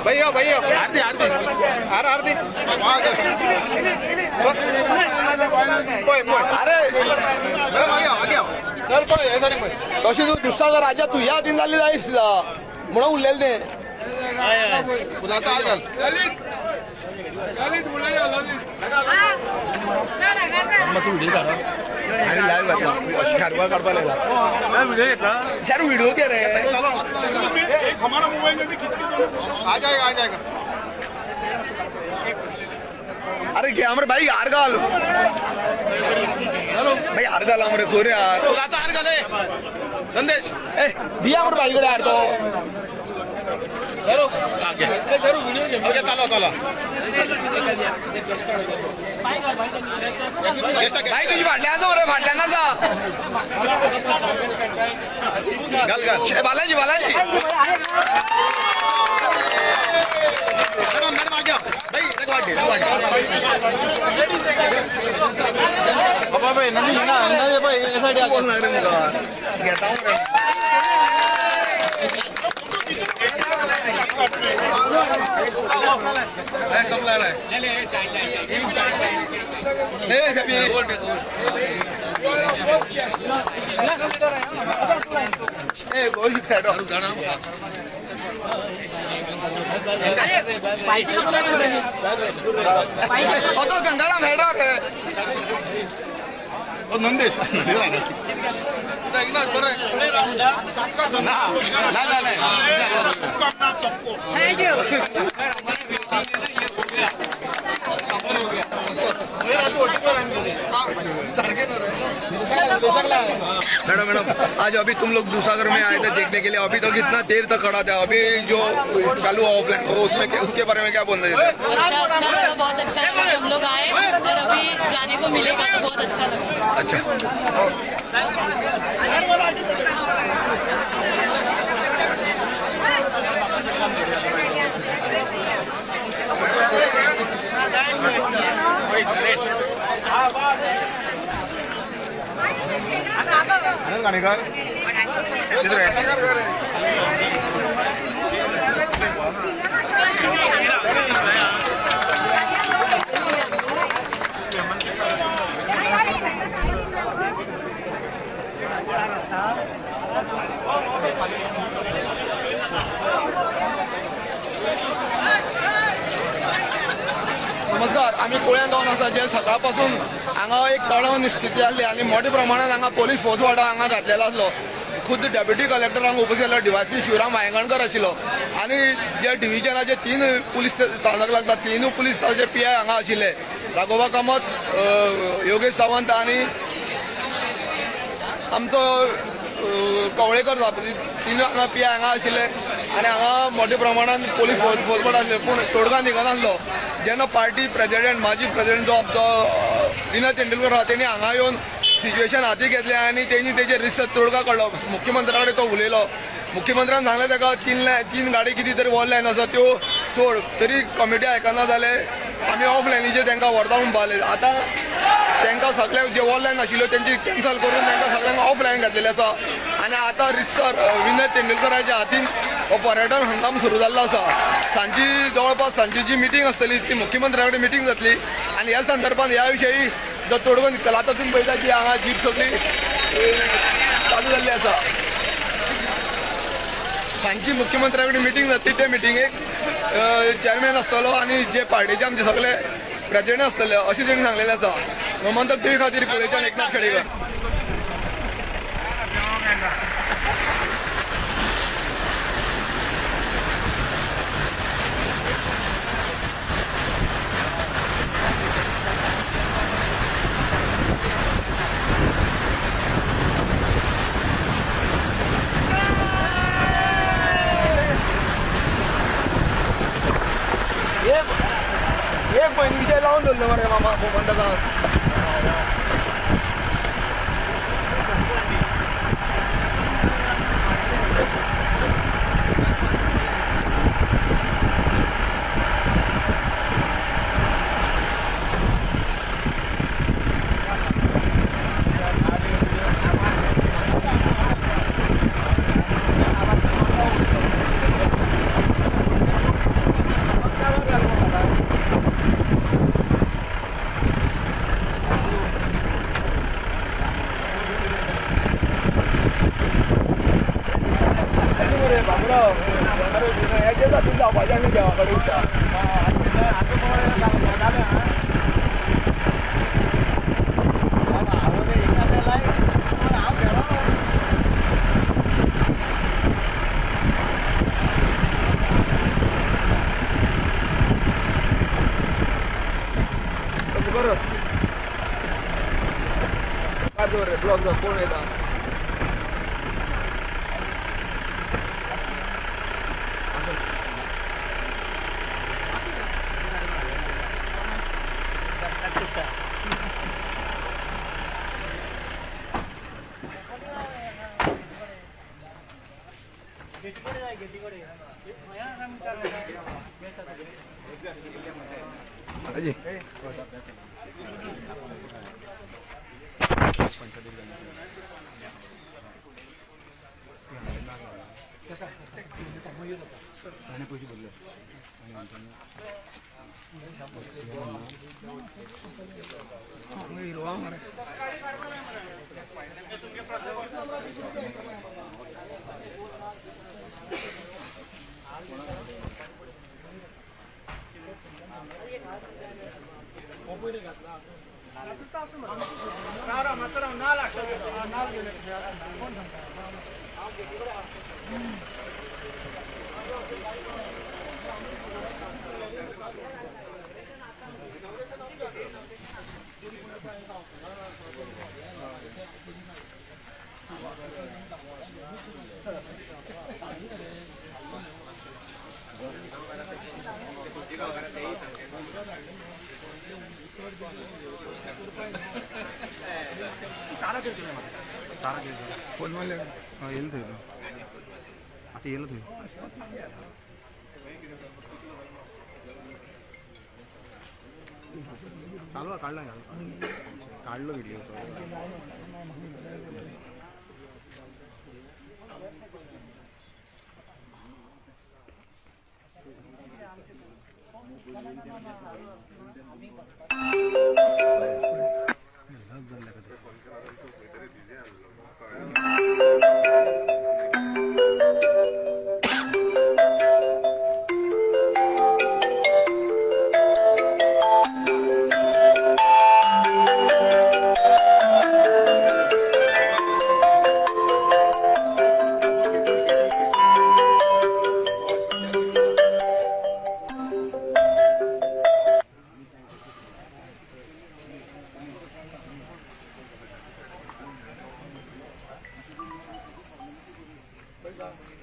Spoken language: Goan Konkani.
भैया भैया आरती आरती अरे आरती अरे कशी तू दुसरा राजा तुझ्या हातीन जाल्ली जायस म्हणून उरलेलें तें. फुलाचा हार घाल. अरे लायव्ह घातला अशी काडपा लागला यार व्हिडिओ घे रे. आ जाएगा आ जाएगा. अरे घे आमरे भाई हार घाल भाई हार घाल आमरे खोरे हार फुलाचा हार घाल ए. संदेश ए दिया आमरे भाई कडे हार तो. ओके चालवा चालवा. भाई तुझी फाटल्यान जा मरे फाटल्यान जा. घाल घाल. बालाजी बालाजी मॅडम मॅडम आ गया भाई एक वाट वाट. बाबा भाई नंदी ना नंदी भाई बोलणार रे मुखार घेता मरे. ए सभी ए गोल साइड तो गंगाराम हेडर है. ओ नंदेश ना ना ना. Thank you. Madam madam आज अभी तुम लोग दूसागर में आए थे देखने के लिए, अभी तो कितना देर तक खड़ा था, अभी जो चालू हुआ ऑफलाइन वो उसमें उसके बारे में क्या बोलना चाहते हैं? अच्छा अच्छा लगा, बहुत अच्छा लगा कि हम लोग आए और अभी जाने को मिलेगा तो बहुत अच्छा लगा. अच्छा आनंद काणेकर. नमस्कार, आमी कुळ्यां गांवांत आसा जे सकाळपासून हांगा एक तणाव स्थिती आसली आनी मोठ्या प्रमाणात हांगा पोलीस फौजवाडो हांगा घातलेलो आसलो. खुद्द डेप्युटी कलेक्टर हांगा उपस्थित आसलो, डीवायएसपी शिवराम वायंगणकर आशिल्लो आनी जे डिव्हिजनाचे 3 पुलीस स्थानक लागतात 3 पुलीस पीआय हांगा आशिल्ले, राघोबा कामत, योगेश सावंत आनी आमचो कवळेकर 3 हांगा पीआय हांगा आशिल्ले आनी हांगा मोठ्या प्रमाणात पोलीस फौजफाट आसले. पूण तोडगा निघनासलो. जेन्ना पार्टी प्रेजिडेंट माजी प्रेजिडेंट जो आमचो विनय तेंडुलकर आहा तेणी हांगा येवन सिच्युएशन हाती घेतलें आनी तेणी तेजेर रिसर्च तोडगा काडलो. मुख्यमंत्र्या कडेन तो उलयलो. मुख्यमंत्र्यान सांगलें ताका 3 गाडी कितें तरी ऑनलायन आसा त्यो सोड, तरी कमिटी आयकना जाले. आमी ऑफलायनीचेर तांकां व्हरता म्हणून पावले. आतां तांकां सगळे जे ऑनलायन आशिल्ल्यो तेंची कॅन्सल करून तांकां सगळ्यांक ऑफलायन घातलेलें आसा आनी आतां रितसर विनय तेंडुलकराच्या हातीन हो पर्यटन हंगाम सुरू जाल्लो आसा. सांजची जवळपास सांजची जी मिटींग आसतली ती मुख्यमंत्र्या कडेन मिटींग जातली आनी ह्या संदर्भात ह्या विशयी जो तोडगो निघतलो. आतां तुमी पळयता की हांगा जीप सगळी चालू जाल्ली आसा. सांजची मुख्यमंत्र्या कडेन मिटींग जातली, ते मिटिंगेक चेअरमॅन आसतलो आनी जे पार्टीचे आमचे सगळे प्रेजिडेंट आसतले अशें तेणी सांगलेलें आसा. गोमंतक टीव्ही खातीर कुळेच्यान एकनाथ खेडेकर. एक पयलींचे लावन दवरलें मरे मामा गोमंतकान. जावपाचें आनी देवा कडेन उरता. ब्लॉक कोण येता जी. हिरो मरे फोन मारले येईल थंय आता येईल थंय. चालू काढला काढलो व्हिडिओ. पैसा.